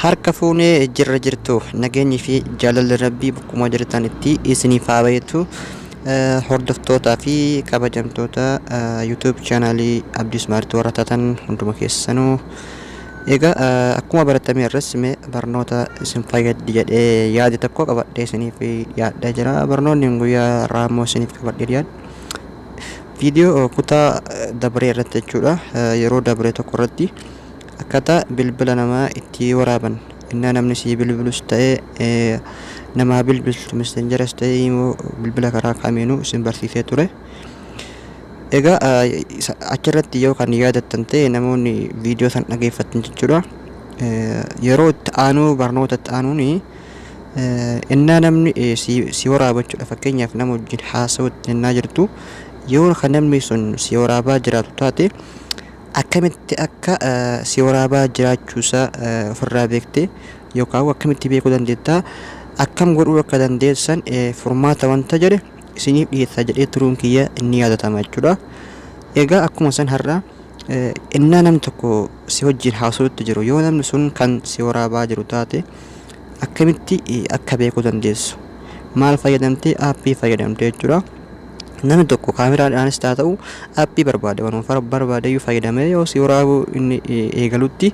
Harka fuunee jirra jirtu nageenyi fi jaalalli rabbii bakkuma jirtanitti isiniif haa baay'atu. Hordoftootaa fi kabajamtoota YouTube chaanaalii Abdii Ismaartii warra taatan hunduma keessanuu. Egaa akkuma baratame irras mee barnoota isin fayyaddi jedhee yaade tokko qabadhee isiniif dhiyaadhee jira. Barnoonni guyyaa har'aa immoo isiniif qabadhee dhiyaadhe viidiyoo kutaa dabree irratti jechuudha. Yeroo dabree tokko irratti akkaataa bilbila namaa itti waraaban innaa namni sii bilbilus ta'e namaa bilbiltu messenjeras ta'e immoo bilbila karaa kamiinuu isin barsiisee ture. Egaa achirratti yoo kan yaadattan ta'e namoonni viidiyoo san dhageeffatan jechuudha. Yeroo itti aanuu barnoota itti aanuun innaa namni si waraaba jechuudha. Fakkeenyaaf nama wajjin haasa'utti innaa jirtu yoo kan namni sun si waraabaa jiraatu taate akkamitti akka si waraabaa jiraachuusaa ofirraa beekte yookaan akkamitti beekuu dandeetta akkam godhuu akka dandeessan furmaata wanta jedhe isiniif dhiyeessa jedhee turuun kiyya inni yaadatama jechuudha. Egaa akkuma san har'a innaa namni tokko si wajjin haasa'utti jiru yoo namni sun kan si waraabaa jiru taate akkamitti akka beekuu dandeessu maal fayyadamtee aappii fayyadamtee jechuudha. Namni tokko kaameraadhaanis haa ta'u aappii barbaade waanuma barbaade iyyuu fayyadamee yoo si waraabuu inni eegalutti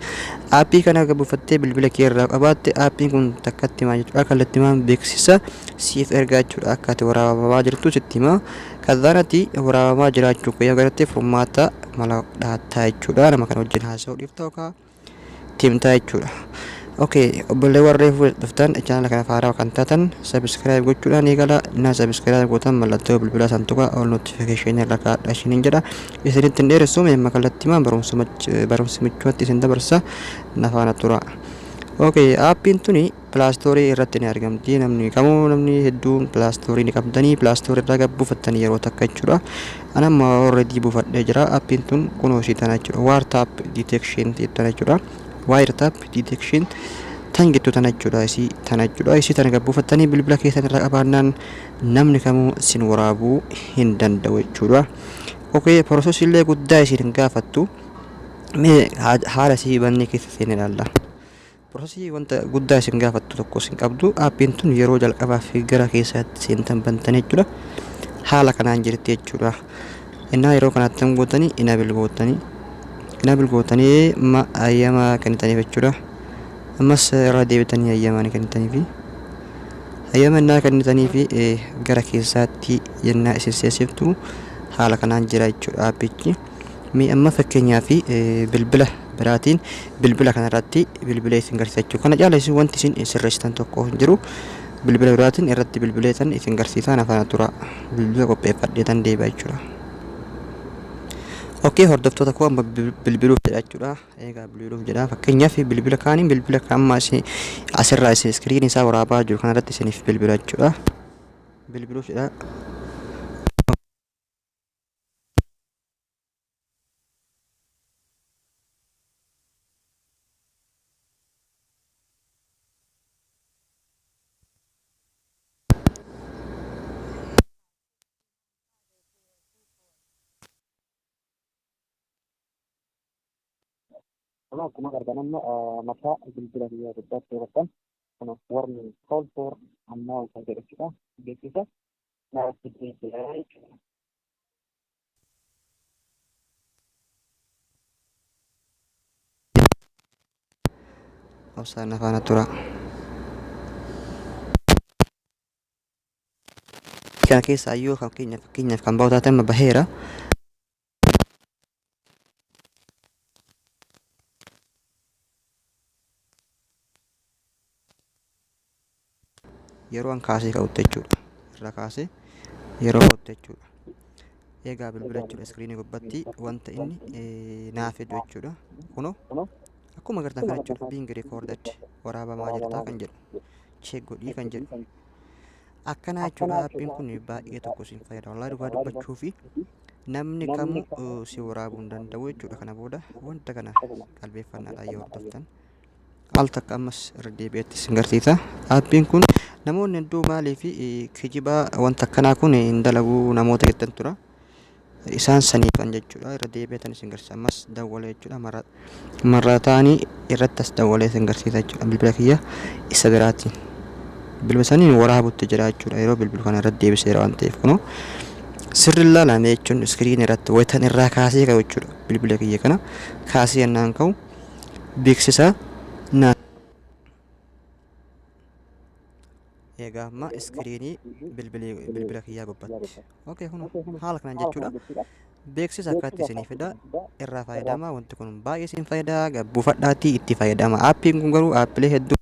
aappii kana buufattee bilbila kee irraa qabaatte aappiin kun takkatti himaa jechuudha kallattimaan beeksisa siif ergaa jechuudha akka ati waraabamaa jirtu sitti hima kazzaan ati waraabamaa jiraachuu kee agartee furmaata mala dhaattaa jechuudha nama kana wajjin haasa'uu dhiifta yookaan timtaa jechuudha. Okay, obboleewwan reefuu dhuftan chaanala kana haaraa kan taatan subscribe gochuudhaan eegala. Innaa subscribe gootan mallattoo bilbilaa san tuqa all notification irra kaa'adha isiniin jedha. Isinitti hin dheeressu mee kallattimaan barumsa michuutti isin dabarsa na faana tura. Okay, aappiin tuni Play Store irratti ni argamti. Namni kamuu namni hedduun Play Store ni qabdanii Play Store irraa gad buufattanii yeroo takka jechuudha. Ani amma already buufadhee jira. Aappiin tun kunoo isii tana jechuudha. Wiretap detection tana jechuudha. Wiretap detection tan jettu tana jechuudha. Isii tana jechuudha. Isii tana gad buufattanii bilbila keessan irraa qabaannaan namni kamuu isin waraabuu hin danda'u jechuudha. Okay, process illee guddaa isin hin gaafattu. Mee haala isii bannee keessa seene ilaalla. Prosesii wanta guddaa isin gaafattu tokko isin qabdu. Aappiin tun yeroo jalqabaaf gara keessaatti seentan bantan jechuudha. Haala kanaan jirti jechuudha. Innaa yeroo kanatti tam gootanii enable gootanii enable gootanii ma hayyama kennitaniif jechuudha. Ammas irra deebitanii hayyama ni kennitaniifi. Hayyama innaa kennitaniifi gara keessaatti yennaa isin seensiftu haala kanaan jira jechuudha aappichi. Mee amma fakkeenyaaf bilbila biraatiin bilbila kanarratti bilbilee isin garsiisa jechuudha. Kana caala isin wanti isin sirreessitan tokko hin jiru. Bilbila biraatiin irratti bilbileetan isin garsiisaa na faana tura. Bilbila qopheeffadheetan deebi'a jechuudha. Okey hordoftoota koo amma bilbiluuf jedha jechuudha. Egaa bilbiluuf jedha. Fakkeenyaaf bilbila kaaniin bilbila amma isin asirraa isin iskiriinii isaa waraabaa jiru kanarratti isiniif bilbila jechuudha. Bilbiluuf jedha. Kun akkuma argan amma mataa bilbila biyya guddaatti yoo kun warning call for unknown kan jedhu jechuudha. Beeksisa naaf jira jechuudha. Obsaan na faana tura. Kana keessaa iyyuu kan keenya fakkeenyaaf kan bahu taate amma baheera. Yeroo an kaasee ka'utti jechuudha. Irra kaasee yeroo ka'utti jechuudha. Eegaa bilbila jechuudha iskiriinii gubbatti wanta inni naa fidu jechuudha. Kunoo akkuma agartan kana jechuudha being recorded waraabamaa jirtaa kan jedhu check godhii kan jedhu akkanaa jechuudha. Aappiin kun baay'ee tokko isin fayyada. Wallaahi dhugaa dubbachuu fi namni kamuu si waraabuu hin danda'u jechuudha. Kana booda wanta kana qalbeeffannaadhaan yoo hordoftan al takka ammas irra deebi'etti isin garsiisa. Aappiin kun namoonni hedduu maaliif kijibaa wanta akkanaa kun hin dalagu namoota jettan tura. Isaan saniifan jechuudha. Irra deebi'eetan isin garsiisa. Ammas dawwalee jechuudha. Marra marrataanii irratti as dawwalee isin garsiisa jechuudha. Bilbila kiyya isa biraatiin. Bilbila saniin waraabutti jira jechuudha. Yeroo bilbilu kana irratti deebiseera waan ta'eef kunoo sirri ilaalame jechuun iskiriin irratti wayitan irraa kaasee ka'u jechuudha. Bilbila kiyya kana kaasee yennaan ka'u beeksisa naa Egaa amma iskiriinii bilbila kiyyaa gubbatti. Okay, kun haala kanaan jechuudha. Beeksisa akkatti isinii fida, irraa fayyadama. Wanti kun baay'ee isin fayyada, buufadhaatii itti fayyadama. Aappiin kun garuu aappilee hedduu